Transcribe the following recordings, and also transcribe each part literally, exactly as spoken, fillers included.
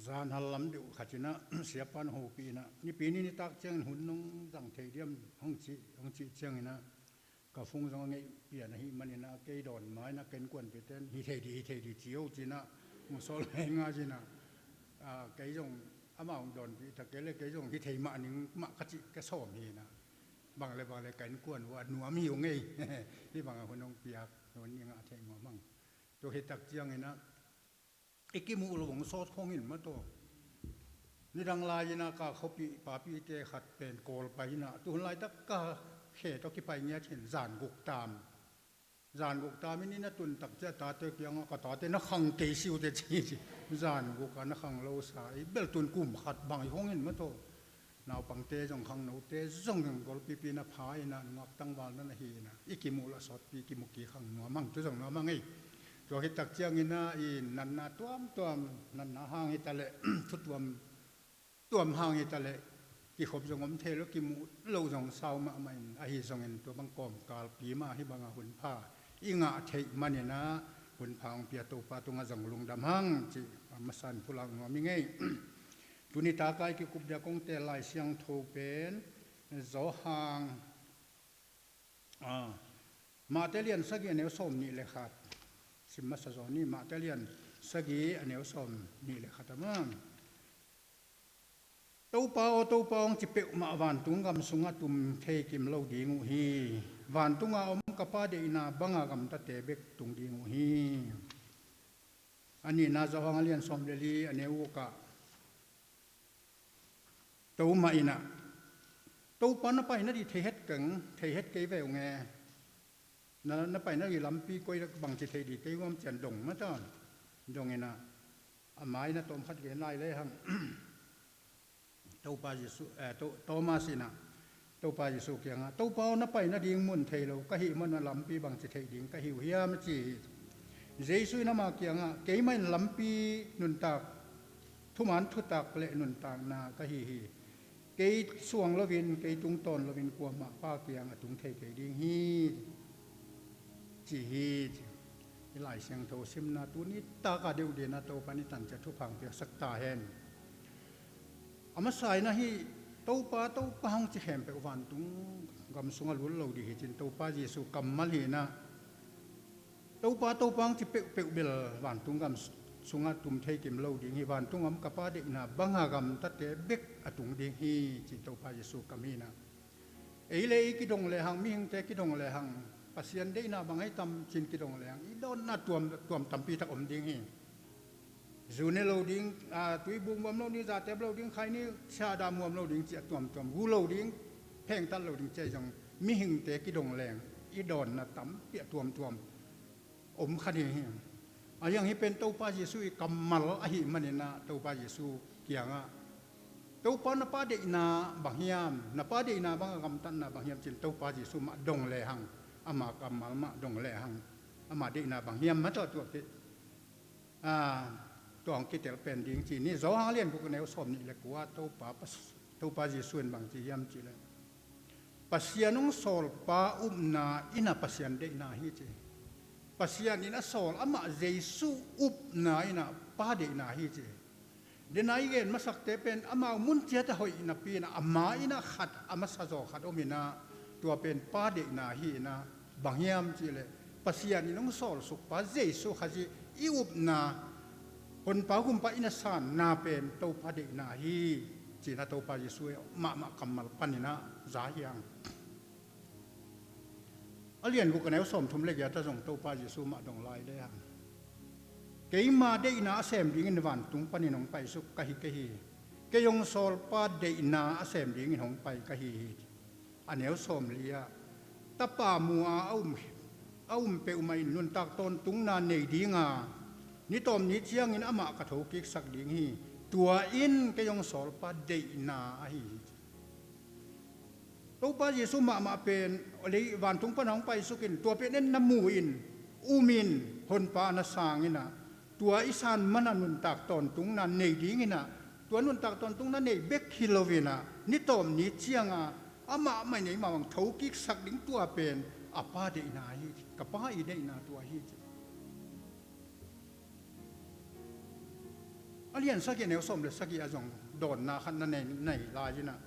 Zan hal lam deuh khat in ah, siapa'n hopih in ah, nipi ni nitak ciangin hun nong zang thei diam hong cih, hong cih ciangin ah, ka phone zong a ngeih pian ahih manin ah, kei dawn ma in ah ka innkuanpihte in, "Hi thei ding, hi thei ding," ci o ci in ah, hong sawl ngaingai in ah, ah, kei zong amau hong dawnpih ta kei leh, kei zong hi thei mah ning mah ka cih ka sawm hi in ah, bang le bang le ka innkuan uh a nuam hi ung ei. Hih bang a hun hong piak, hun i ngah thei nuam hang. Tua khit tak ciangin ah, i kimuh loh hong sawt khong in mah tawh. Nidang lai in ah ka khuapih papite khat pen Kawl pai in ah, tu hun laitak ka khe tawh kipai ngiat hi in, zan guk tam. Zan guk tam in inn a tun tak ciang a tate kiangah, "Ka tate na khang kei si uh teh," ci ci. Zan guk ah na khang lo sa, i bel tun kum khat bang hi khong in mah tawh. Naupangte zong, khangnote zong golpipi na pha in ah, nungak tangval na na hi in ah, i kimuh loh sawtpi, kimu kik hang nuam hang, tu zong nuam hang ei. Tua khit tak ciangin ah, i natna tuamtuam, natna hang hi ta leh, thu tuamtuam hang hi ta leh, kikhop zong om thei lo, kimuh loh zong sau mahmah in, ahi zongin tua bang kawmkalpi mah hih bang a hun pha i ngah theih manin ah, hun pha hong pia Topa tungah zong lungdam hang cih a masa in pulak nuam ing ei. Tuni tak a i kikup dia kong teel Lai Siangtho pen Johan, ah, Mate lian sagih a neu sawmnih le khat. Sim masa zaw ni, Mate lian sagih a neu sawmnih le khat a maw. "Topa aw, Topa aw, hong ci peuhmah vantung gam sungah tum thei kim lo ding uh hi. Vantung a om ka Pa deihna banga gamtate bek tung ding uh hi." A nihna Johan a lian sawm le li a neu guk ah, Toma in ah, "Topa, na paina ding thei het keng, thei het kei ve ung e. Na, na paina ding lampi koi bangci thei ding kei uam?" ci-in dong mah ta. Dong in ah, a mai in ah tawm khat gen lai le hang. Topa Jesuh, eh, To-, Thomas in ah, Topa Jesuh kiangah, "Topa aw, na paina ding mun thei lo ka hih manun ah lampi bangci theih ding ka hi uh hiam?" a ci hi. Jesuh in ama kiangah, "Keimah in lampi, nuntak, thuman thutak le nuntakna ka hi hi. Kei suang loin, kei tungtawn loin kuamah Pa kiangah tung thei kei ding hi," ci hi. I Lai Siangtho simna tuni tak a deuh deuh in ah Topa in i tan ciat thupha hong piaksak ta hen. A masa in ah hih, "Topa, Topa," hong ci khempeuh vantung gam sungah lut lo ding hi ci-in Topa Jesuh kammal hi in ah, "Topa, Topa," hong ci peuhpeuh bel vantung gam sungah tum thei kim lo ding hi. Vantung a om ka Pa deihna banga gamtate bek a tung ding hi ci-in Topa Jesuh kam hi in ah. Ei le ei kidong lehang, mihingte kidong lehang, Pasian deihna bang ahi tam ci-in kidong lehang, i dawnna tuam, tuam tampi tak om ding hi. Zu ne lo ding, a, tui bum muam lo ding, zatep lo ding, khaini siada muam lo ding, ci-a tuamtuam, gu lo ding, phengtat lo ding, ci-a zong mihingte kidong leng i dawnna tampi a tuamtuam om kha ding hi. A hiang hi pen Topa Jesuh i kammal ahih manin ah Topa Jesuh kiangah, "Topa, na Pa deihna bang hiam? Na Pa deihna bang a gamtatna bang hiam?" ci-in Topa Jesuh mah dong lehang, ama kammal mah dong lehang, ama deihna bang hiam mah tawh tuah kei. Ah, tua hong kitel pen ding ci ni. Johan a lian guk a neu sawmnih le kua, Topa, Topa Jesuh in bang ci hiam cih leh, "Pasian hong sawlpa upna in ah Pasian deihna hi," ci. Pasian in a sawl amah Jesuh upna in ah Pa deihna hi, ci. Dena i gen masakte pen amau mun ciat a hoih napi in ah, ama in ah khat, a masa zaw khat om in ah, tua pen Pa deihna hi in ah, bang hiam cih leh Pasian in hong sawlsukpa Jesuh Khazih i upna, Honpa Gumpa in a sanna pen Topa deihna hi, ci-in ah Topa Jesuh mahmah kammal panin ah za hi hang. A lian guk a neu sawmthum le giat ah zong Topa Jesuh mah dong lai le hang, "Keima deihna a sem dingin vantung panin hong paisuk ka hi kei hi. Kei hong sawlpa deihna a sem dingin hong pai ka hi hi." A neu sawmli ah, "Tapa mu-a a um, a um peuhmah in nuntak tawntungna nei ding a, ni tawmni ciangin amah ka thokiksak ding hi. Tua in kei hong sawlpa deihna ahi hi," ci. Topa Jesuh mahmah pen lei vantung pan hong paisuk in, tua pen en na mu in, um in, Honpa na sang in ah, tua i san man ah nuntak tawntungna nei ding in ah, tua nuntak tawntungna nei bek hi lo in ah, ni tawmni ciang a amah mah in eimah bang thokiksak ding, tua pen a Pa deihna hi, ka Pa i deihna tua hi, ci. A A lian sagih, neu sawm le sagih ah zong dawnna khat na nei, nei lai-in ah,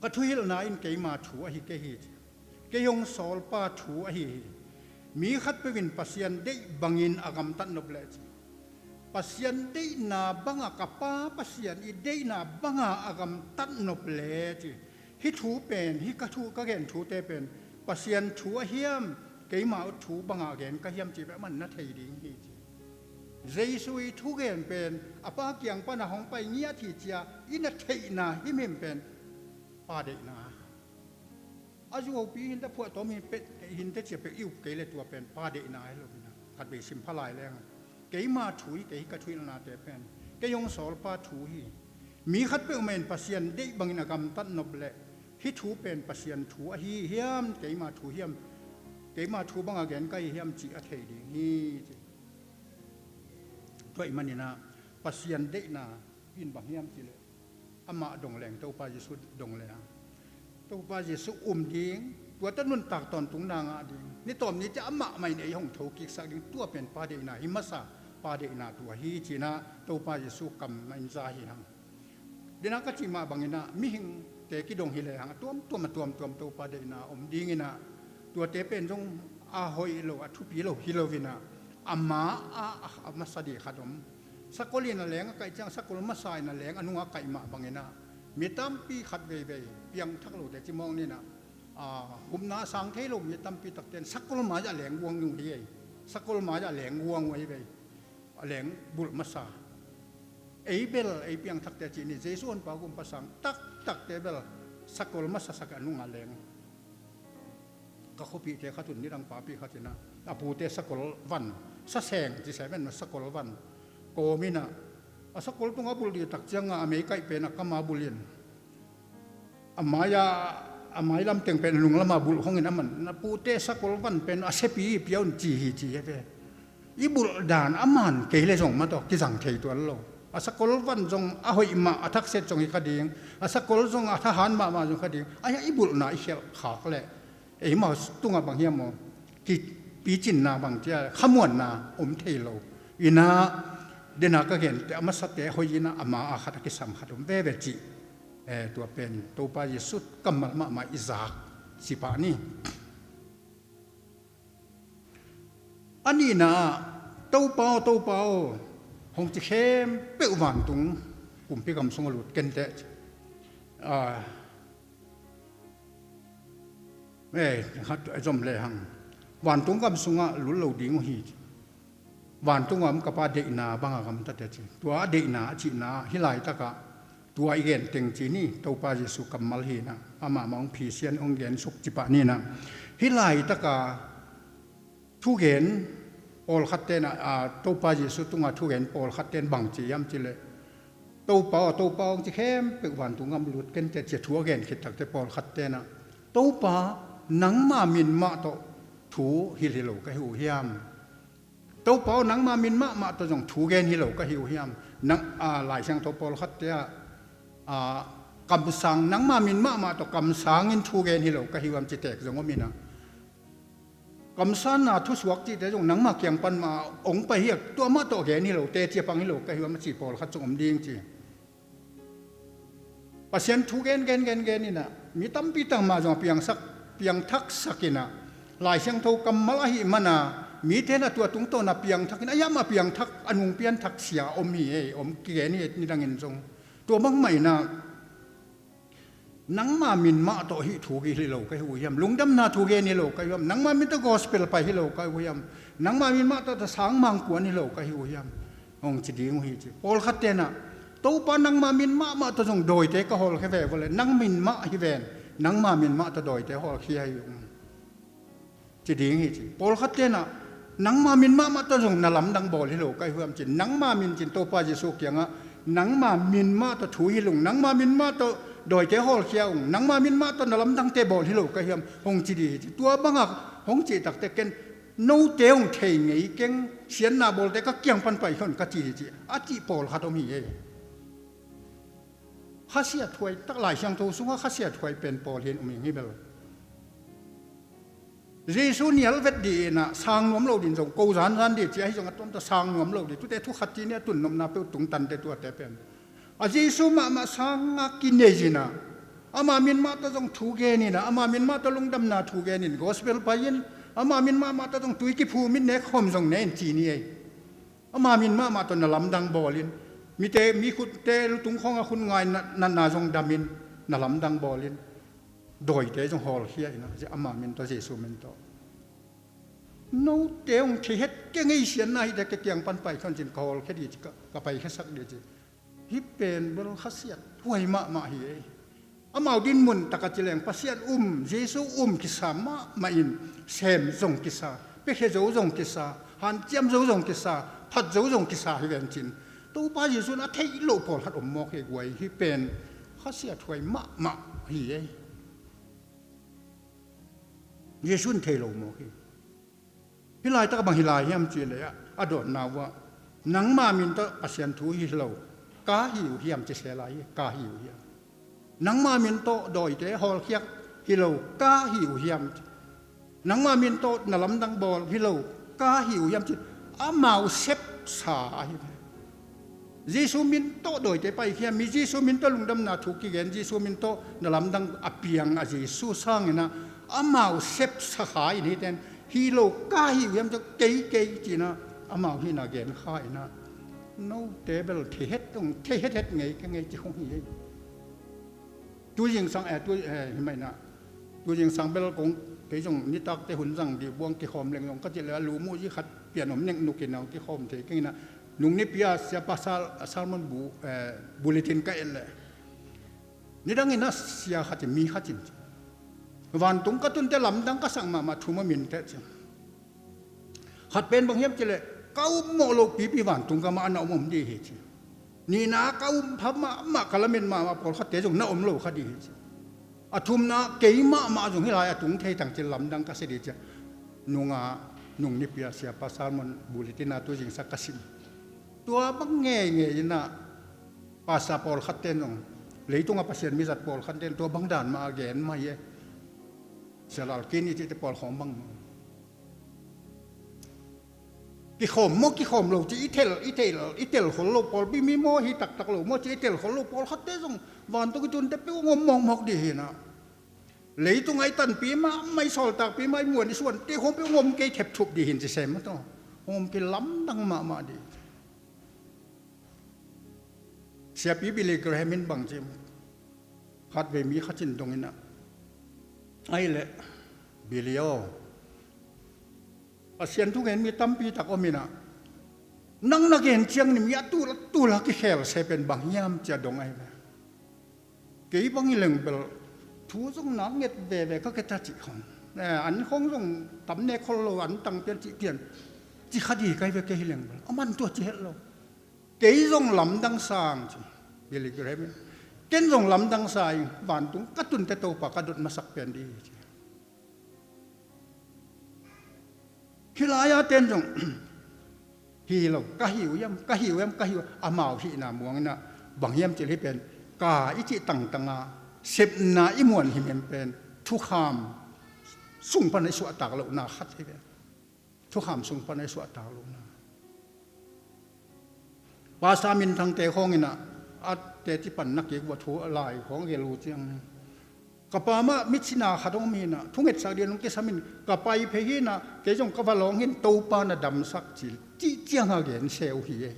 ka thuhilhna in keima thu ahi kei hi, ci. Kei hong sawlpa thu ahi hi. Mi khatpeuh in Pasian deih bangin a gamtat nop leh, ci. Pasian deihna banga, ka Pa Pasian i deihna banga a gamtat nop leh, ci. Hih thu pen, hih ka thu, ka gen thute pen Pasian thu a hiam, keima thu banga gen ka hiam cih pen amah in na thei ding hi, ci. Jesu i thugen pen a Pa kiang pana hong pai ngiat hi, ci-a i na theihna himhim pen Pa deihna. A zuaupi hinte, phuahtawm hinte, hinte ci-a peuh i up kei leh tua pen Pa deihna hi lo hi-in ah, khatvei sim pha lai leng, keima thu hi kei hi, ka thuhilhnate pen kei hong sawlpa thu hi. Mi khatpeuh mah in Pasian deih bangin a gamtat nop leh, hih thu pen Pasian thu ahi hiam, keima thu hiam, keima thu banga gen ka hi hiam cih a thei ding hi, ci. Tua ahih manin ah Pasian deihna in bang hiam cih leh, amah dong leng, Topa Jesu dong leng, Topa Jesu um ding, tua tawh nuntak tawntungna ngah ding, ni tawm ni ciang amah mah in ei hong thokiksak ding, tua pen Pa deihna hi masa, Pa deihna tua hi, ci-in ah Topa Jesu kam mah in za hi hang. Deihna ka cih mah bangin ah mihingte kidong hi lehang a tuamtuam, a tuamtuam Topa deihna om dingin ah, tuate pen zong a hoih lo, a thupi lo hi lo-in ah, a ma ah a, a masa ding khat om. Sakol in a leng a kaih ciang, sakol masa in a leng a nungah kaih mah bangin ah, mi tampi khat veivei, piangthak lote ci mawk ni-in ah, a, hupna a sang thei lo mi tampi takte in sakol mai-ah a leng guang uh hi ei. Sakol mai-ah a leng guang uh hi vei. A leng bulh masa. Ei bel, ei piangthakte ci ni, Jesu Honpa Gumpa sang taktakte bel sakol masa sak a nungah leng. Ka khuapihte khat un, nidang papi khat in ah, a pute sakol van, saseng ci se ven, sakol van kawm in ah, a sakol tungah bulh ding tak ciangah a mei kaih pen a kam ah bulh in, a mai-a, a mai lam teng pen a nung lamah bulh khong in, aman, na pute sakol van pen a siapi pia un, ci hi, ci hi ve. I bulh dan a man kei leh zong mah tawh kizang thei tuan lo. A sakol van zong a hoih mah, a thakset zong hi kha ding, a sakol zong a thahat mahmah zong hi kha ding. Ahi a, i bulhna i khialh khak leh, eimau tungah bang hiam maw, kipicinna bang ci-a, khamuanna om thei lo. In ah, deihna ka gente a masate hoih in ah, a ma ah khat a kisam khat om veve cih, eh, tua pen Topa Jesu kammal mahmah i zak ci pah ni. A nihna ah, Topa aw, Topa aw, hong ci khempeuh vantung kumpi gam sungah lut kenteh, ci. Ah, eh, khat a zom lehang, vantung gam sungah lut lo ding uh hi, ci. Vantung a om ka Pa deihna banga gamta teh, ci. Tua a deihna a cihna hih laitakah, tua i gen teng ci ni, Topa Jesu kammal hi-in ah, amah mah hong phisian, hong gensuk ci pah ni-in ah. Hih laitakah thugen pawlkhatte in ah, a, Topa Jesu tungah thugen pawlkhatte in bang ci hiam cih leh, Topa aw, Topa aw, hong ci khempeuh vantung gam lut kenteh, ci-a thu a gen khit takteh pawlkhatte in ah, Topa, nangma min mah tawh thu hilh hi lo ka hi uh hiam? Topa aw, nangma min mahmah tawh zong thu gen hi lo ka hi uh hiam? Nang, a, Lai Siangtho pawlkhatte ah, a, kamsang, nangma min mahmah tawh kamsangin thu gen hi lo ka hi uh hiam, ci tek zong om in ah, kamsanna thusuak cihte zong nangma kiang pan mah hong pai hi a, tua mah tawh gen hi lo, teci a pang hi lo ka hi uh hiam, a ci pawlkhat zong om ding, ci. Pasian thu gen, gen, gen, gen in ah, mi tampi tak mah zong a piangsak, piangthaksak in ah, Lai Siangtho kammal ahih man a, mite in ah tua tungtawn a piangthak in ah, a hiam a piangthak, a nung pianthak sia om hi ei, om kigen hi ei, nidangin zong. Tua bangmah in ah, nangma min mah tawh hih thu hilh hi lo ka hi uh hiam? Lungdamna thu gen hi lo ka hi uh hiam? Nangma min tawh gospel pai hi lo ka hi uh hiam? Nangma min mah tawh sang mang kuan hi lo ka hi uh hiam? Hong ci ding uh hi, ci. Pawlkhatte in ah, Topa, nangma min mahmah tawh zong dawite ka hawlkhia ve vua leh, nang min mah hi ven, nangma min mah tawh dawite hawlkhia hi ung, ci ding hi, ci. Pawlkhatte in ah, nangma min mahmah tawh zong na lamdang bawl hi lo ka hi uh hiam, ci. Nangma min, ci-in Topa Jesu kiangah, nangma min mah tawh thu hilh ung, nangma min mah tawh dawite hawlkhia ung, nangma min mah tawh na lamdangte bawl hi lo ka hi uh hiam, hong ci ding hi, ci. Tua bangah hong cih takteh ken, note hong thei ngei keng, siatna bawlte ka kiang pan pai khia un ka ci hi, ci, a cih pawlkhat om hi ei. Khasia thuai tak, Lai Siangtho sungah khasia thuai pen pawl hi-in um ing hi bel. Jesu nial vet dih in ah sang nuam lo dih in zong ko zanzan dih ci ahi zong a tuamta sang nuam lo dih. Tute thu khat ci ni a tun nopna peuh tungtante tuate pen a Jesu mahmah sanga kinei in ah ama min mah tawh zong thu gen in ah ama min mah tawh lungdamna thu gen in gospel pai in ama min mahmah tawh zong tui kiphum in nek khawm zong ne in ci ni ei. Ama min mahmah tawh na lamdang bawl in mite mi khutte lutung khawng a khun ngai natna zong dam in na lamdang bawl in dawite zong hawlkhia in ah ama min tawh Jesu min tawh. Note hong thei het kei ngei sianna hite ka kiang pan pai khan cin ka hawlkhia dih ci ka, ka paikhiasak dih ci. Hih pen bel khasiat huai mahmah hi ei. Amau dinmun taka ci leng Pasian um, Jesu um kisa mahmah in sem zong kisa, piakhia zo zong kisa, hanciam zo zong kisa, phat zo zong kisa hi ven cin. Topa Jesu in a theih loh pawlkhat om mawk hi guai. Hih pen khasiat huai mahmah hi ei. Jesu in thei lo mawk hi. Hih laitak bang hi lai hiam cih leh a dawnna uh ah nangma min tawh Pasian thu hi lo ka hi uh hiam ci se lai hi. Ka hi uh hiam? Nangma min tawh dawite hawlkhiak hi lo ka hi uh hiam? Nangma min tawh na lamdang bawl hi lo ka hi uh hiam ci amau sepsa ahi ve. Jesu min tawh dawite paikhia mi, Jesu min tawh lungdamna thu kigen, Jesu min tawh na lamdang a piang a Jesu sangin ah amau sepsa kha in hiten hi lo ka hi uh hiam ci kei kei ci in ah amau hihna gen kha in ah note bel thei het dong thei het het ngei ka ngei ci hong hi ei. Tu zingsang eh tu eh hi mai na. Tu zingsang bel kong kei zong nitakte hun zang dih buang kikhawm leng zong ka cih leh a lu muh zi khat pian om nek nukin a kikhawm thei keng in ah nung nipi a siapa sal a sermon bu eh bulletin ka et leh nidang in ah sia khat in mi khat in vantung ka tunte lamdang ka sak mahmah thu ma min teh ci. Khat pen bang hiam cih leh ka um mawh loh pipi vantung ka mah a na om om dih hi ci. Nihna ka um pha mahmah ka lamet mahmah pawlkhatte zong na om lo kha dih hi ci. A thumna kei mahmah zong hih lai a tung thei tang ci lamdang ka sia dih ci. Nunga nung nipi a siapa sermon bulletin a tu zingsak ka sim. Tua bang ngeingei in ah pastor pawlkhatte zong leitung a Pasian mizat pawlkhatte zong tua bang dan mah a gen mah hi e. Sia Lal Kini cihte pawl khawng bang maw? Kikhawm maw kikhawm lo ci i tel i tel i tel khol lo pawlpi mi maw hi taktak lo maw ci i tel khol lo pawlkhatte zong vantung i tunte peuh ngom mawkmawk dih hi in ah. Leitung a i tanpi mahmah i sawltakpi mah i muan i suante khawng peuh ngom kei thepthup dih hi in ci sem maw taw. Ngom kei lamdang mahmah dih. Siapi Billy Graham in bang ci maw? Khatvei mi khat in dong in ah. Ahih leh Billy aw. Pasian thu gen mi tampi tak om in ah. Nang na gen ciang in mi a tul a tul a kikhel se pen bang hiam ci a dong ahi ve. Kei bang hi leng bel thu zong na nget veve ka keta cih khong. Eh, an khong zong tam nek khol lo an tang pian cih pian. Ci kha dih kai ve kei hi leng bel. A man tua ci het lo. Kei zong lamdang sang ci. Billy Graham in. Ken zong lamdang sa ing vantung ka tunte Topa ka dot masak pen dih ci. Hih lai-a ten zong hi lo, ka hi uh hiam, ka hi uh hiam, ka hi uh amau hihna muang in ah bang hiam cih leh hih pen ka i cih tangtang a sepna i muan himhim pen thukham sung pan a i suahtak lohna khat hi ve. Thukham sung pan a i suahtak lohna. Pastor minthangte khawng in ah a teci pan na kik uh a thu a lai khawng a gel uh ciang ka pa mah mitsina khat hong om hi in ah thungetsak ding hong kisam in ka pai phei hi in ah kei zong ka va lawng hi in Topa na damsak ci cih ciang a gen se uh hi ei.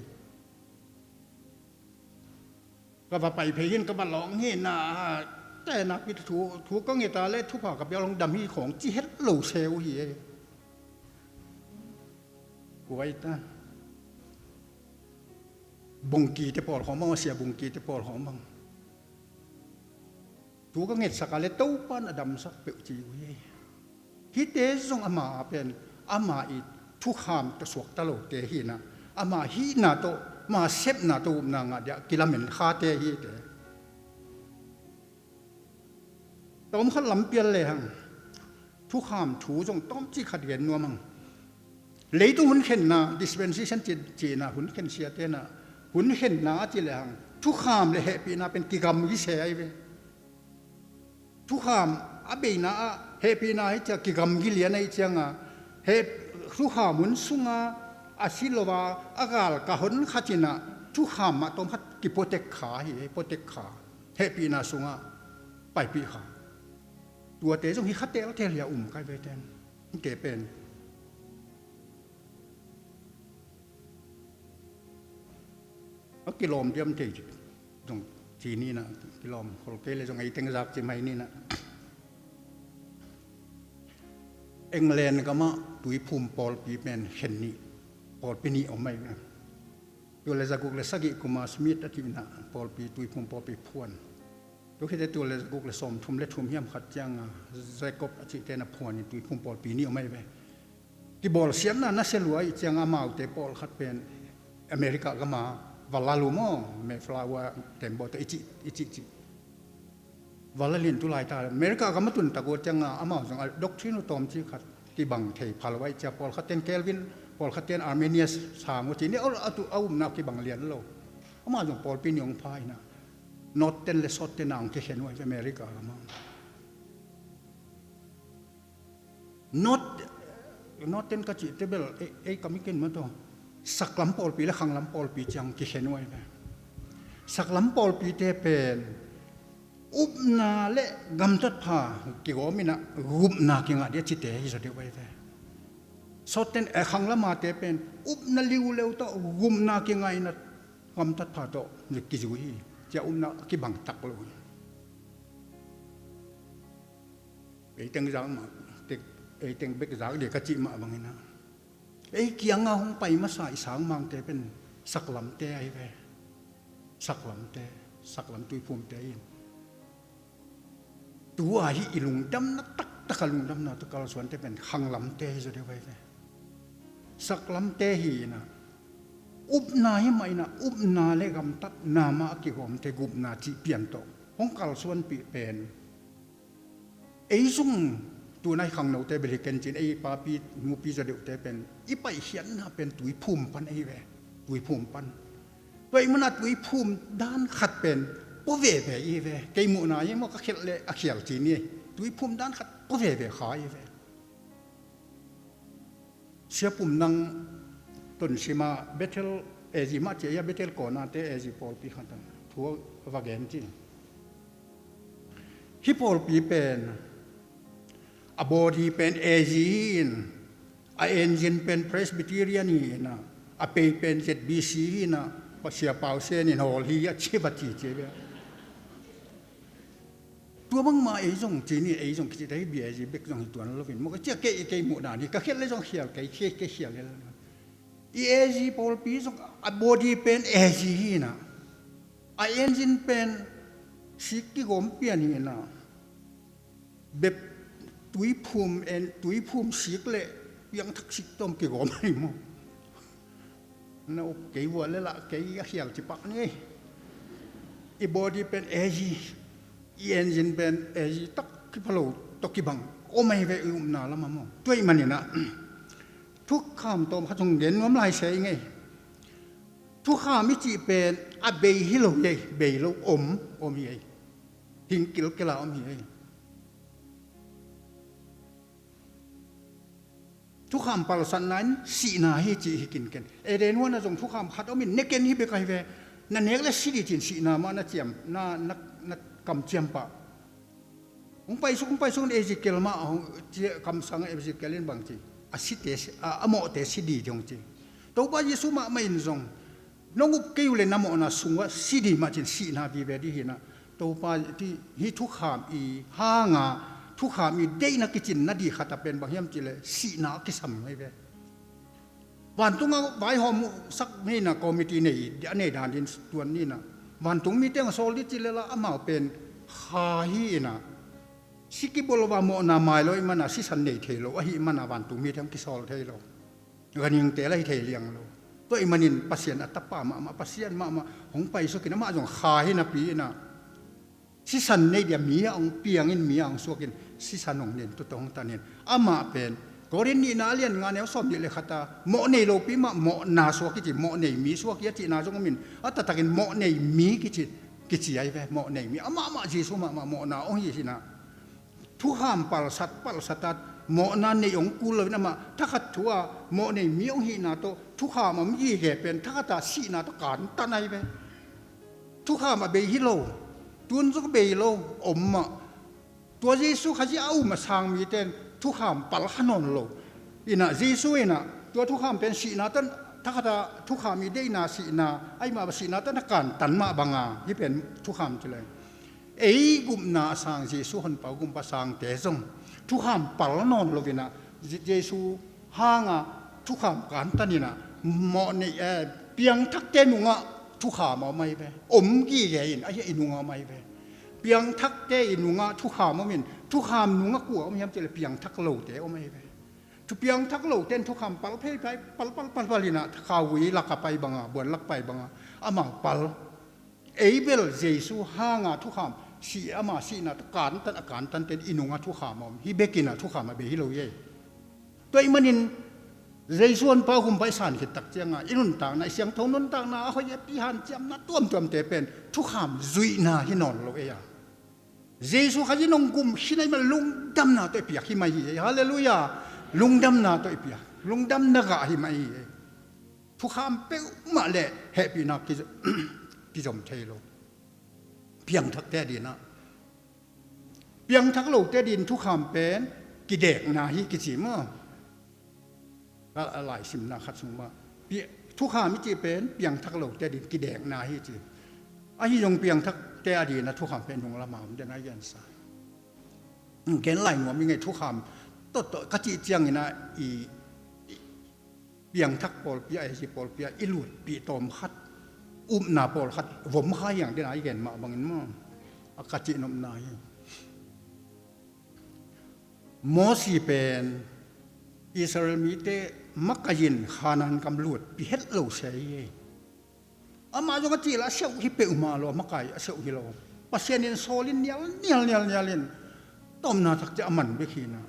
Ka va pai phei hi in ka va lawng hi in ah te nakpi thu thu ka nget a le thupha ka piak lawng dam hi khawng ci het lo se uh hi ei. Kuai ta. Bungkite pawl khawng bang, sia bungkite pawl khawng bang. Thu ka ngetsak a le Topa na damsak peuh ci uh hi. Hihte zong ama a pen ama i thukham tawh suakta lote hi in ah ama hihna tawh ama sepna tawh upna ngah dia kilamen khate hi te. Tawm khat lam pial lehang thukham thu zong tawmcik khat gen nuam hang. Leitung hun khenna dispensation ci, cihna hun khen siate na hun khenna a ci lehang thukham le hehpihna pen kigamgi se ahi ve. Thukham a beina ah Hehpihna hi ciah kigamgi lian ahi cianga, heh, thukham hun sunga a si lo a, a galkah hon khat inah thukham mah tawm khat kipuatek kha hi, puatek kha. Hehpihna sungah paipih kha. Tuate zong hi kha teltel hi a um kai ve ten. Hite pen a kilawm diam thei zong ci ninah, kilawm khol kei le zong ei teng zak ci mai ninah. England gamah tuiphum pawlpi pen khen nih, pawlpi nih om mai ve. Tua le zaguk le sagih kuma Smith a cihna pawlpi, tuiphum pawlpi phuan. Tua khite tua le zaguk le sawmthum le thum hiam khat cianga Jacob a cihte na phuan in tuiphum pawlpi nih om mai ve. Kibawlsiatna nasia lua ih cianga amaute pawlkhat pen America gama va lal uh maw, Mayflower tembaw tawh i cih, i cih, cih. Va lal in tu laita America gama tun tak uh cianga amau zong a doctrine uh tawmcik khat kibang thei pha lo aih cia, pawlkhat ten Calvin, pawlkhat ten Arminius sang uh ci ni, a tu a upna kibang lian lo. Amau zong pawlpi nih hong pha inah North ten le South ten a hong kikhen uh aih ve America gama. North, North ten ka cihte bel ei, ei kam i ken mataw. Saklam pawlpi le khanglam pawlpi ciang kikhen uh aih ve. Saklam pawlpite pen upna le gamtat pha kigawm inah gupna kingah dia cite hi zaw deuh aih ve. South ten, eh, khanglamate pen upna liuleu tawh gupna kingah inah gamtat pha tawh kizui hi. Cia upna kibang tak lo hi. Ei teng zak mah, tek, ei teng bek zak dia ka cih mah bangin ah, ei kianga hong pai masa i sangmangte pen saklamte ahi ve. Saklamte, saklam tuiphumte in. Tua hi i lungdamna taktak a lungdamna tawh kalsuante pen khanglamte hi zaw deuh ahi ve. Saklamte hi inah, upna hi mah inah, upna le gamtatna mah a kigawmte gupna cih pian tawh hong kalsuanpih pen. Ei zong tunai khangnote bel hi ken cin, ei papi nupi zaw deuhte pen i paikhiatna pen tuiphum pan ahi ve. Tuiphum pan. Tua i mana tuiphum dan khat pen pua veve i ve. Kei muhna hi maw, ka khial le a khial ci ni. Tuiphum dan khat pua veve kha i ve. Sia Pum Nang Tonsima Bethel A G mah cia, Bethel Kawnate A G pawlpi khat a thu a va gen ci. Hih pawlpi pen a body pen A G hi in, a engine pen Presbyterian hi in, a pei pen Z B C hi in, Sia Pau Sen in hawl hi a ci va ci ci ve. Tua bangmah ei zong ci ni, ei zong kici dai bia A G bek zong hi tuan lo in. Maw ka cia kei, kei muh dan hi, ka khial le zong khial kei, kei, kei khial le. I A G pawlpi zong a body pen A G hi in, a engine pen sik kigawm pian hi in, bep tuiphum en, tuiphum sik le piangthak sik tawm kigawm ahi maw. Na up kei vua le lah kei a khial ci pak ni. I body pen A G, i engine pen A G tak kipha lo tawh kibang om ahi ve i upna lamah maw. Tua ahih manin ah thukham tawm khat hong gen nuam lai se i ngei. Thukham i cih pen a bei hi lo hi ei, bei lo om, om hi ei. Hing kilkel a om hi ei. Thukham palsatna in sihna hi cih hi kinken. Eden huan a zong thukham khat om in, ne ken hi bek ahi ve. Na nek le si di cin sihna mah na ciam, na, na, na kamciam pah. Hong paisuk, hong paisuk in Ezekiel mah, hong, ci, kamsang Ezekiel in bang ci. A site, a, a mawhte si di ding hong ci. Topa Jesu mahmah in zong nong up kei uh le na mawhna sungah si di mah cin sihna vive di hi in ah. Topa ti hi thukham i hanga, thukham i deihna kicin na di khat a pen bang hiam cih leh sihna a kisam ngei ve. Vantung a vaihawm uh sak ni in ah committee nei, a nei dan din tuan ni in ah. Vantung mi teng a sawl di cih leh lah amau pen kha hi in ah. Si kibawl lo a mawhna mai lo i man a sisan nei thei lo, ahi man a vantung mi teng kisawl thei lo. Ganhingte la hi thei liang lo. Tua ahih manin Pasian a tapa mahmah, Pasian mahmah hong paisuk in amah zong kha hi napi in ah. Sisan nei dia mi a hong piang in, mi a hong suak in, sisan hong nen, tuta hong tan in. Amah pen Korin nihna a lian nga neu sawm nih le khat a mawh nei lopi mah mawhna suak kici, mawh nei mi suak hi a cihna zong om in, a taktakin mawh nei mi kici, kici ahi ve, mawh nei mi. Amah mah Jesu mahmah mawhna hong hi hi in ah. Thukham palsat, palsat a, mawhna nei hong kul loin amah thakhat thu-a mawh nei mi hong hihna tawh thukham a om gige pen thakhat a sihna tawh kantan ahi ve. Thukham a bei hi lo, tun zong bei lo, om mah. Tua Jesu Khazih a um a sang mite in thukham pal kha nawn lo. Inah Jesu inah tua thukham pen sihna tawh, thakhat a thukham i deihna sihna, ahi mah sihna tawh na kantan mah banga hih pen thukham ci lo. Ei gupna a sang Jesu honpa gumpa sangte zong thukham pal nawn lo inah, Je-, Jesu hanga thukham kantan inah, mawh nei, eh, piangthakte nungah thukham a om ahi ve. Om gige in, ahi, i nungah om ahi ve. Piangthakte i nungah thukham om in, thukham nungah kua om hiam cih leh piangthak lote om ahi ve. Thu piangthak lote in thukham pal phei phei, pal, pal, pal, pal inah, khauvui lak a pai banga, buan lak pai banga, amau pal. Ei bel Jesu hanga thukham, si, ama sihna tawh kantan, a kantan ten i nungah thukham a om. Hih bek inah thukham a bei hi lo hi ei. Tua ahih manin Jesu honpa gumpa i san khit tak cianga i nuntakna, i siangtho nuntakna, a hoih a pi hanciamna tuamtuamte pen thukham zuihna hi nawn lo ei a. Jesu Khazih in hong gum khin ahih manin lungdamna tawh i piak hi mai hi ei. Halleluiah. Lungdamna tawh i piak. Lungdamna gah hi mai hi ei. Thukham peuhmah le hehpihna ki-, kizom thei lo. Piangthakte adinah. Piangthak lote adin thukham pen kidekna hi kici maw? A, a laisimna khat sung mah. Pi-, thukham i cih pen piangthak lote adin kidekna hi ci. Ahi zong piangthakte adinah thukham pen nung lamah om den a i gensa. Gen lai nuam i ngei thukham tawh, tawh ka cih ciangin ah i, i piangthak pawlpi ah, A G pawlpi ah i lutpih tawm khat, upna pawlkhat vom kha hiang den a i gen mah bangin maw, a ka cih nopna hi. Mosi pen Israel mite makaihin Kanaan gam lutpih het lo se hi. Amah zong a cih lah a siauh hi peuhmah lo, a makai a siauh hi lo. Pasian in sawl in nial, nial, nial, nial in tawmna tak ciah a man bek hi na.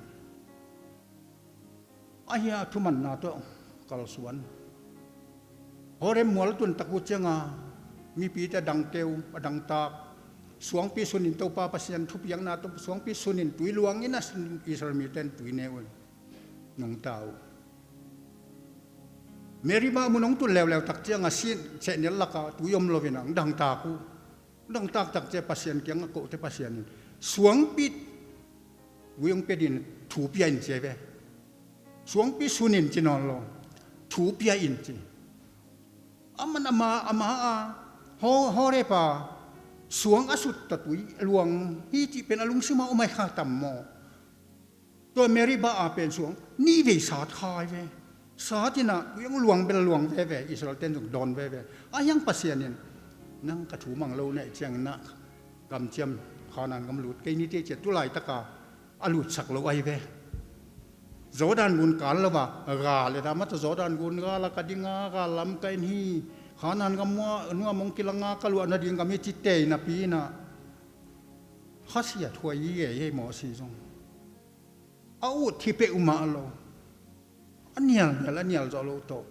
Ahi a thumanna tawh kalsuan. Horeb mual a tun tak uh cianga mipite a dangkeu, a dangtak. Suangpi sunin Topa Pasian thupiakna tawh suangpi sunin tui luangin a sin Israel mite in tui ne uh. Nungta uh. Meribah mun hong tun leuleu tak cianga sin sehnel laka tui om loin a hong dangtak uh. Hong dangtak tak cia Pasian kiangah kote Pasian in suangpi tui hong pia din thu pia in cia ve. Suangpi sunin ci nawn lo. Thu pia in ci. Aman ama, ama a, Ho-, Horeb a suang a sut ta tui luang hi cih pen a lungsim a om ai kha tam maw? Tua Meribah a pen suang nih vei sat khai ve. Sat inah tui hong luang bel luang veve, Israel ten zong dawn veve. A hiang Pasian in nang ka thu mang lo na ih ciangin ah kamciam Kanaan gam lut kei ni teh cia, tu laitaka a lutsak lo ahi ve. Jordan gun kan lo a, gal le dah mata Jordan gun gal a ka dinga, gal lam ka en hi. Kanaan gam mua, nuam hong kilanga ka luah nading gam hi ci tei napi inah khasia thuai hi ei, ei Mosi zong. A ut hi peuhmah lo. A nial nial, a nial zawh lo tawh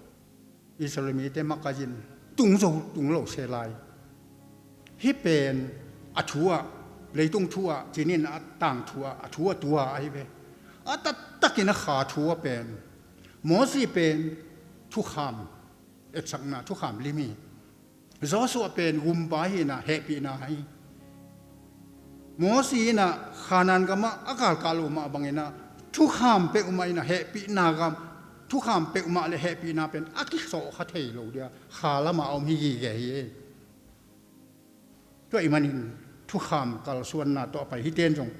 Israel mite makaihin tung zo, tung lo se lai. Hih pen a thu ah, leitung thu ah, cinin a tangthu ah, a thu a tua ahi ve. A taktakin a kha thu ah pen Mosi pen thukham etsakna, thukham lim hi. Joshua pen gumpa hi inah hehpihna hi. Mosi inah Kanaan gamah a galkah loh mah banginah thukham peuhmah inah hehpihna gam, thukham peuhmah le hehpihna pen a kisawh kha thei lo dia kha lamah a om hi gige hi. Tua ih manin thukham kalsuanna tawh a pai hite in zong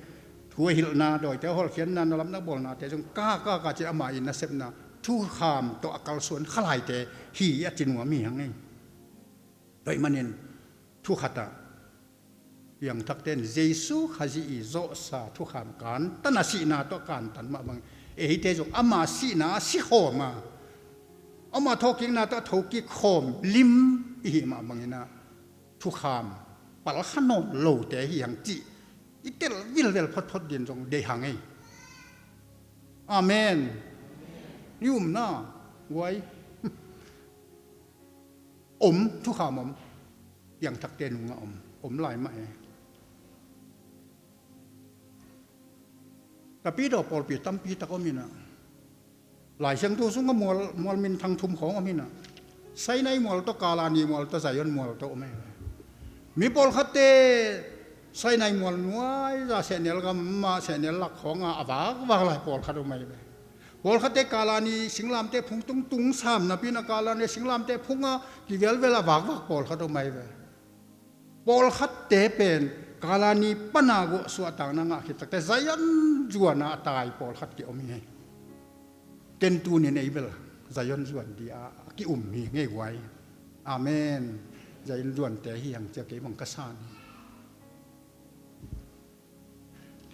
thu a hilhna, dawite a hawlkhiatna, na lamna bawlnate zong ka, ka, ka ci ama ih nasepna thukham tawh a kalsuan khalaite hi a ci nuam hi hang ei. Tua ih manin thukhatah piangthakte in Jesu Khazih ih zawhsa thukham kantan a sihna tawh kantan mah bang eite zong ama sihna a sikhawm a, ama thawhkikna tawh a thokik khawm lim ihih mah banginah thukham palkha nawn lote hi hang cih i tel vilvel photphot din zong deih hang ei. Amen. I umna guai om, thukham om, piangthakte nungah om, om lai mah e. Tapidaw pawlpi tampi tak om inah, Lai Siangtho sungah mual, mual minthang thum khawng om inah, Sinai mual tawh, Kalani mual tawh, Zion mual tawh om ahi ve. Mi pawlkhatte Sinai mual nuai-a sehnel gam ah sehnel lak khawngah a vakvak lai pawlkhat om ahi ve. Pawlkhatte Kalani singlamteh phung tung tung sam napi inah Kalani singlamteh phungah kivelvel a vakvak pawlkhat om ahi ve. Pawlkhatte pen Kalani pana guah suahtakna ngah khit takte Zion zuanah a tai pawlkhat kiom hi. Ken tuni-in ei bel Zion zuan di-a a ki-um hi ngei guai. Amen. Zion zuante hi hang cia kei bang ka san hi.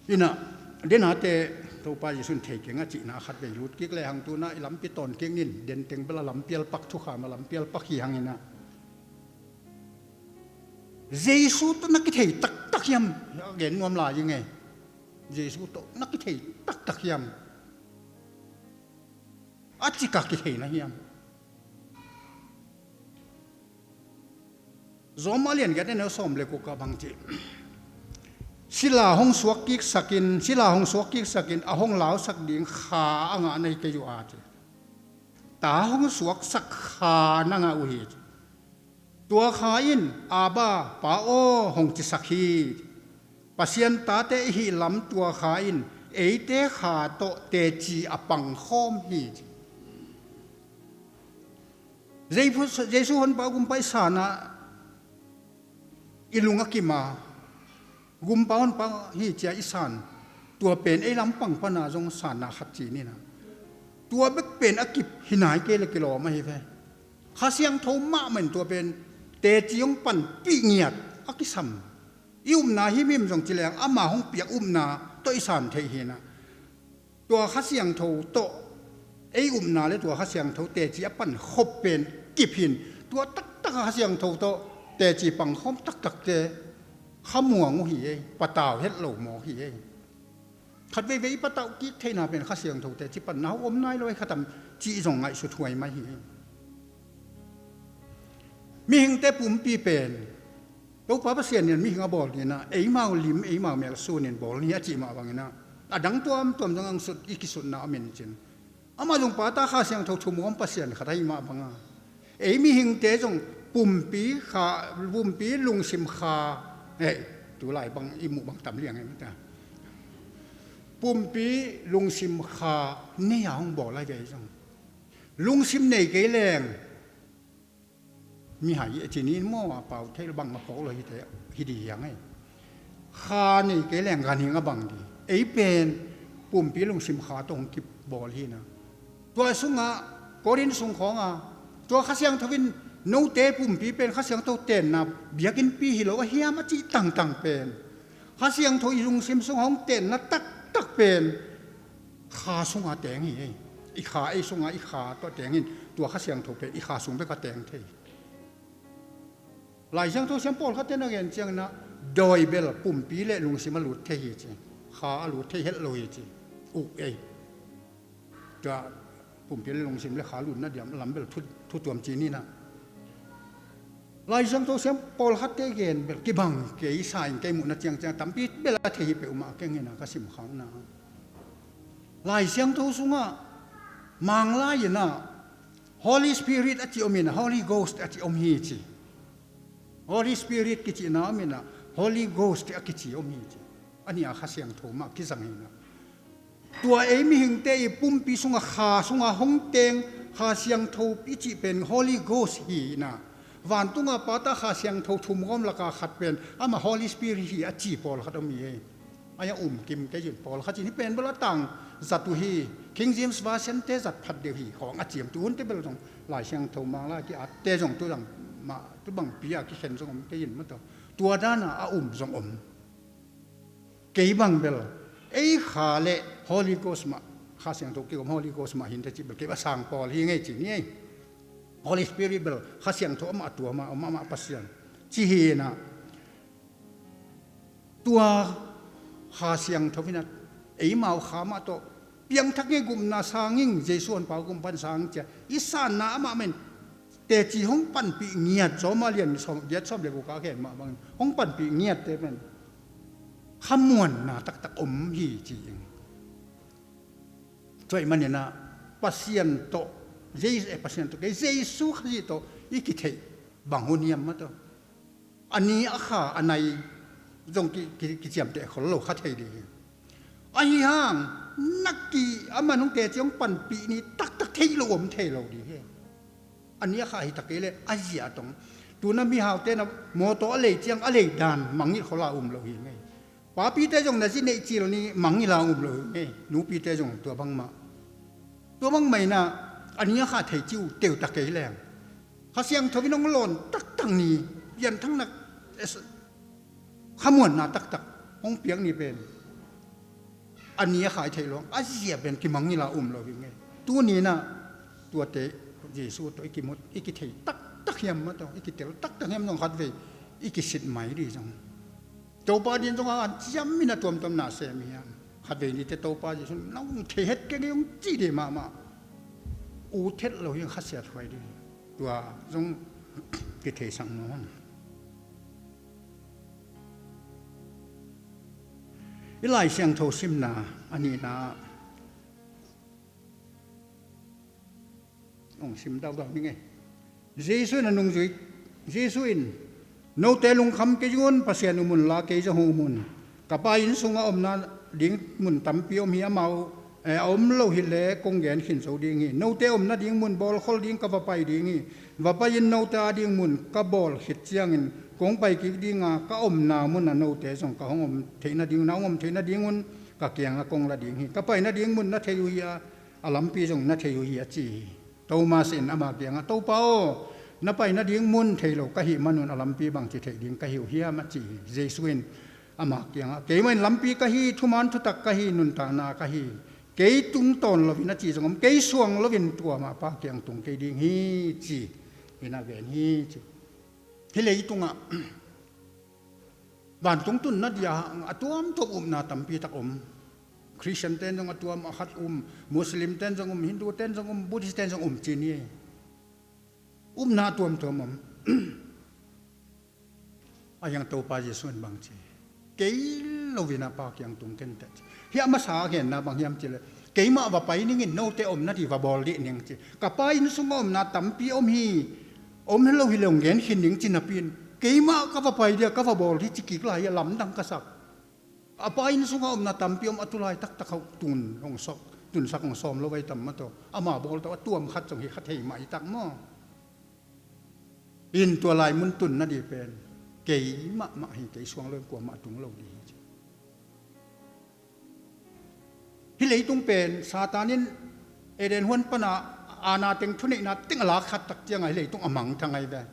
Inah, denate Topa Jesuh in thei keng a cihna khatvei lut kik lehang tu-inah i lampi tawn kik ning, denteng bel a lampial pak, thukham a lampial pak hi hang inah, Jesuh tawh na kithei taktak hiam? A gen nuam lai ing ei. Jesuh tawh na kithei taktak hiam? A cika kithei na hiam? Rom a lian giat a neu sawm le guk ah bang ci? Sila hong suak kiksakin, sila hong suak kiksakin a hong lausak ding Kha a ngah na hi kei uh a ci. Ta hong suaksak Kha na ngah uh hi ci. Tua Kha in, "Abba, Pa aw," hong cisak hi. Pasian tate i hih lam tua Kha in eite Kha tawh teci a pangkhawm hi. Jesu, Jesu honpa gumpa i sanah i lung a kim a, gumpa honpa hi cia i san, tua pen ei lampang pana zong sanna khat ci ni inah, tua bek pen a kip hi nai kei leh kilawm ahi ve. Kha Siangtho mahmah in tua pen teci hong panpih ngiat a kisam. I upna himhim zong ci leng ama hong piak upna tawh i san theih hi inah, tua Kha Siangtho tawh ei upna le tua Kha Siangtho teci a pankhop pen kip hi in, tua taktak a Kha Siangtho tawh teci pangkhawm taktakte khamuang uh hi ei, patau het lo mawk hi ei. Khat veivei i patauh kik theihna pen Kha Siangtho teci panna uh om nai lo ei khatam cih zong ngaihsut huai mai hi. Mihingte pumpi pen Topa Pasian in mihing a bawl ni inah, eimau lim, eimau mel sunin bawl ni a cih mah bang inah, a dang tuamtuam zong angsut i kisutna om in cin. Amah zong Pa, Ta, Kha Siangtho thum gawm Pasian khat ahi mah banga, ei mihingte zong pumpi Kha, pumpi lungsim Kha, eh, tulai bang i muh bang tam liang ei mata. Pumpi lungsim Kha nei-a hong bawl ahi ve ei zong. Lungsim nei kei leng mihai a ci ni maw, a pau thei lo, bang a phawk lo hi te, hi ding hi hang ei. Kha nei kei leng ganhing a bang ding. Ei pen pumpi lungsim Kha tawh hong kibawl hi inah, tua sungah Korin sung khawngah tua Kha Siangtho in, "Note pumpi pen Kha Siangtho tenna biakinnpi hi lo ahi hiam?" a cih tangtang pen, Kha Siangtho i lungsim sungah hong tenna taktak pen Kha sungah teng hi ei. I Kha, ei sungah i Kha tawh teng in, tua Kha Siangtho pen i Kha sung bek a teng thei. Lai Siangtho siam pawlkhatte na gen ciang inah, dawi bel pumpi le lungsim a lut thei hi ci, Kha a lut thei het lo hi ci uh ei. Tua pumpi le lungsim le Kha lutna diam lam bel thu, thu tuam ci ni inah. Lai Siangtho siam pawlkhatte gen bel kibang kei sa in, kei muhna ciangciang tampi bel a thei hi peuhmah keng inah ka simkhakna. Lai Siangtho sungah Manglai inah Holy Spirit a cih om inah, Holy Ghost a cih om hi ci. Holy Spirit kicihna om inah, Holy Ghost a kici om hi ci. A nih a Kha Siangtho mah kizang hi inah, tua ei mihingte i pumpi sungah, Kha sungah hong teng Kha Siangtho i cih pen Holy Ghost hi inah, vantunga Pa, Ta, Kha Siangtho thum gawm laka khat pen amah Holy Spirit hi a ci pawlkhat om hi ei. Ai a um kim kei in, pawlkhat in hih pen bel a tang zat uh hi, King James Version te zat phat deuh hi khawng a ciam, tu hunte bel zong Lai Siangtho Manglai ki-atte zong tu dang mah, tu bangpi a kikhen zong om kei in mataw. Tua dana a um zong om. Kei bang bel ei Kha le Holy Ghost mah, Kha Siangtho kigawm Holy Ghost mah hi inteh cih bel kei a sang pawl hi ngei ci ni ei. Holy Spirit bel Kha Siangtho amah a tuam a, amah, amah Pasian ci hi inah, tua Kha Siangtho inah eimau Kha mah tawh piangthak ngei, gupna sang ing, Jesu honpa gumpa in sang cia i sanna amah mah in teci hong panpih ngiat, Rom a lian sawm, giat sawm le guk a gen mah bangin hong panpih ngiatte pen khamuanna taktak om hi ci ing. Tua ahih manin ah Pasian tawh, Jesu, eh, Pasian tawh kei, Jesu Khazih tawh i kitheih bang hun hiam mah tawh. A ni a kha a nai zong ki, ki, kiciamteh khol lo kha thei ding hi. Ahi hang na ki a man hong teci hong panpih ni taktak theih lo om thei lo ding hi. A ni a kha hi ta kei leh a zia tong. Tuna mihaute na mawtaw a lei ciang a lei dan mangngilh khol a um lo hi ngei. Papite zong na zi neih cil ni mangngilh a um lo hi ngei. Nupite zong tua bangmah. Tua bangmah in ah a ni a kha thei ci uh teu ta kei leng Kha Siangtho in hong lawn taktak ni, pianthakna, es, khamuanna taktak hong piak ni pen a ni a kha i theih lo, a zia pen kimangngilh a um lo hi ngei. Tuni in ah tuate Jesu tawh i kimut, i kithei taktak hiam mah tawh, i kitel taktak hiam zong khatvei i kisit mai ding zong. Topa din zong a an ciam in a tuamtuam na sem hiam. Khatvei nite Topa Jesu in nang thei het keng ei hong ci ding mahmah. Ut het lo hi, khasiat huai ding. Tua zong kitheisak nuam. I Lai Siangtho simna a nihna hong sim dauhdauh ning ei. Jesu in a nungzui, Jesu in, "Note lungkham kei un, Pasian um un la kei zong hong um un. Ka Pa inn sungah omna ding mun tampi om hi, amau, eh, a om lo hileh kong gen khin zo ding hi. Note omna ding mun bawlkhol ding ka va pai ding hi. Va pai in note a ding mun ka bawl khit ciangin kong pai kik ding a, ka omna munah note zong ka hong om theih nading, na hong om theih nadingun ka kiangah kong la ding hi. Ka pai nading mun na thei uh hi a, a lampi zong na thei uh hi," a ci hi. Thomas in ama kiangah, "Topa aw, na pai nading mun thei lo ka hih manun a lampi bangci theih ding ka hi uh hiam?" a ci hi. Jesu in ama kiangah, "Keimah in lampi ka hi, thuman thutak ka hi, nuntakna ka hi. Kei tungtawn loin," a ci zong om, "kei suang loin tua mah Pa kiang tung kei ding hi," ci in a gen hi ci. Hih leitungah vantung tunna dia a tuamtuam upna tampi tak om. Khristian ten zong a tuam a khat um, Muslim ten zong um, Hindu ten zong um, Buddhist ten zong um ci ni. Upna a tuamtuam om. A hiang Topa Jesu in bang ci, "Kei loin a Pa kiang tung ken teh," ci. Hih a masa a genna bang hiam cileh, "Keimah va pai ningin note omna ding va bawl dih ning," ci. "Ka Pa inn sungah omna tampi om hi, om hi lo hi leh hong gen khin ning," ci napi in, "Keimah ka va pai dia ka va bawl dih," ci kik lai hi a, lamdang ka sak. A Pa inn sungah omna tampi om, a tulai taktak hong tun, hong sok, tunsak hong sawm lo vai tam mah tawh. Ama bawl tawh a tuam khat zong hi kha thei mah hi tak maw. In tua lai mun tunna ding pen kei mahmah hi, kei suang loin kuamah tung lo ding hi ci. Hih leitung pen Satan in Eden huan pana aana teng, thuneihna teng a lak khat tak ciangah hih leitung a mangthang ahi ve.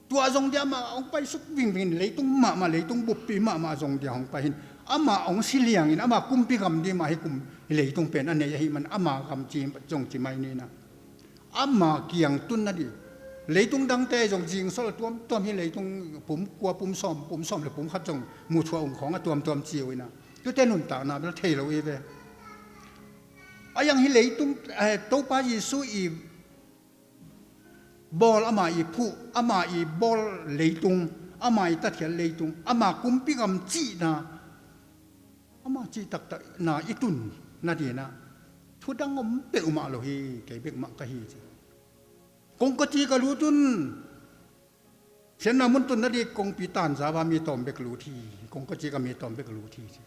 Tua zong dia amah hong paisuk vingving in leitung mahmah, leitung buppi mahmah zong dia hong pai hin. Amah hong si liangin ama kumpi gam ding mah hi kum, hih leitung pen a nei ahih man ama gam ci zong ci mai ni na. Ama kiang tunna ding. Leitung dangte zong zingsol a tuamtuam hi, leitung pum kua, pum sawm, pum sawm le pum khat zong muthua ung khawng a tuamtuam ci uh hi na. Tuate nuntakna bel thei lo hi ve. A hiang hih leitung, eh, Topa Jesu i bawl, ama i phuh, ama i bawl leitung, ama i tatkhial leitung, ama kumpi gam cihna, ama cih taktakna i tunna ding ah thu dang om peuhmah lo hi, kei bek mah ka hi ci. Kong kawci ka lut un. Siatna mun tunna ding kongpi tanzau a mi tawm bek lut hi. Kong kawci ka mi tawm bek lut hi ci.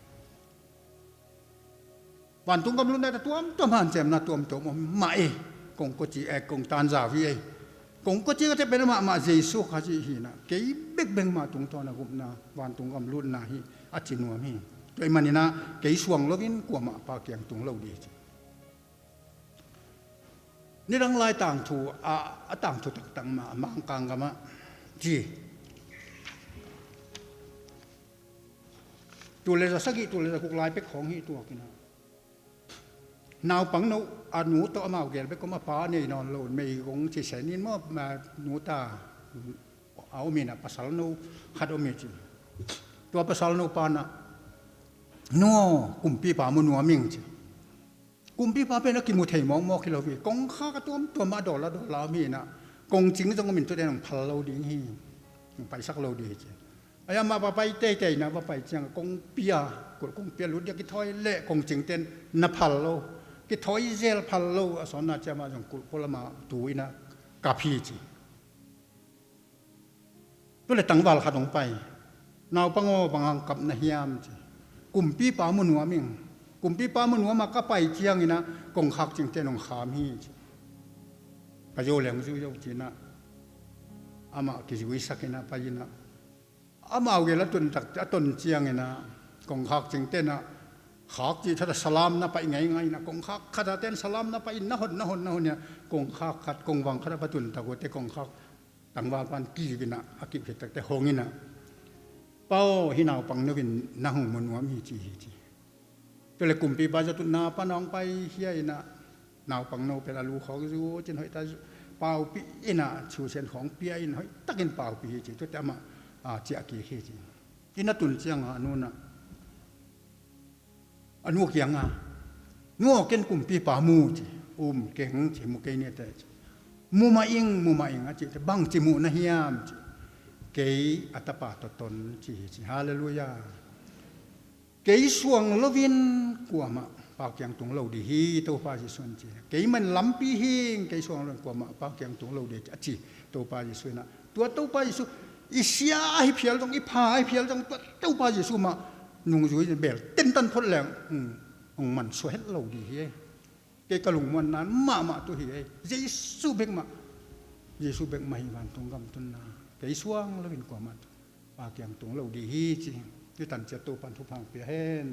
Vantung gam lutna a tuamtuam, hanciamna tuamtuam om mah ei. Kong kawci, eh, kong tanzau hi ei. Kong kawci ka teh pen amah mah Jesu Khazih hi na. Kei bekbek mah tungtawn a gupna vantung gam lutna hi a ci nuam hi. Tua ahih manin ah kei suang loin kuamah Pa kiang tung lo ding hi ci. Nidang lai tangthu, a, a tangthu taktak mah, a Mangkang gamah ci. Tul le za sagih, tul le za guk lai pek khawng hi tuak in ah. Naupang no, a nu tawh amau gel bek om, a pa nei nawn lo, meigong ci sen in maw, a nu ta, a om in ah, pasal no khat om hi ci. Tua pasal no pa in ah, "Nu aw, kumpipa mu nuam ing," ci. Kumpipa pen a kimu thei mawkmawk hi lo hi. Kongkhak a tuamtuam a dawl a dawl a om hi na. Kongcing zong om in tuate in hong phal lo ding hi. Hong paisak lo ding hi ci. Ahi a mah va pai teitei na, va pai ciang kongpi a, kul kongpi a lut ding a kithawi leh kongcing ten na phal lo. Kithawi zel phal lo a sawnna ciang amah zong kulh pualam ah tu in ah kap hi ci. Tua leh tangval khat hong pai. Naupang aw, bang hang kap na hiam ci. Kumpipa mu nuam ing. Kumpipa mu nuam a ka pai ciangin ah kongkhak cingte'n hong kham hi ci. Ka zo leng zu zo ci-in ah amah kizuisak in ah pai in ah amau gel a tun tak, a tun ciangin ah kongkhak cingte'n ah khak cih thadah salam na paih ngeingai in ah kongkhak khat a te'n salam na paih in na hon, na hon, na hon in ah kongkhak khat, kongvang khat ah va tun tak uh teh kongkhak tangvalpa'n kip in ah, a kip khit tak teh hong in ah, "Pa aw, hih naupangno in nang hong mu nuam hi," ci hi ci. Tua leh kumpipa zatutna pan hong paikhia in ah naupangno pen a lu khawng zut in hoihtak paupih in ah, thusian khawng pia in hoihtakin paupih hi ci. Tua teh amah, a, ciah kik hi ci. Inn a tun ciang ah a nu in ah, a nu kiang ah, "Nu aw, ken kumpipa mu," ci. "Um keng," ci, "mu kei ni teh," ci. "Mu mah ing, mu mah ing," a cih teh, "Bangci muh na hiam?" ci. "Kei a tapa Tawton," ci hi ci. Halleluiah. "Kei suang loin kuamah Pa kiang tung lo ding hi," Topa Jesuh in ci. "Kei mah in lampi hi ing, kei suang loin kuamah Pa kiang tung lo ding hi," a ci Topa Jesuh in ah. Tua Topa Jesuh, i sia ahi phial zong, i pha ahi phial zong, tua Topa Jesuh mah nungzui in bel tentan phot leng, hmm, hong mansuah het lo ding hi. Kei ka lungmuanna mahmah tua hi ei. Jesuh bek mah, Jesuh bek mah hi vantung gam tunna. "Kei suang loin kuamah Pa kiang tung lo ding hi," ci. Hih tan ciat Topa'n thupha hong pia hen.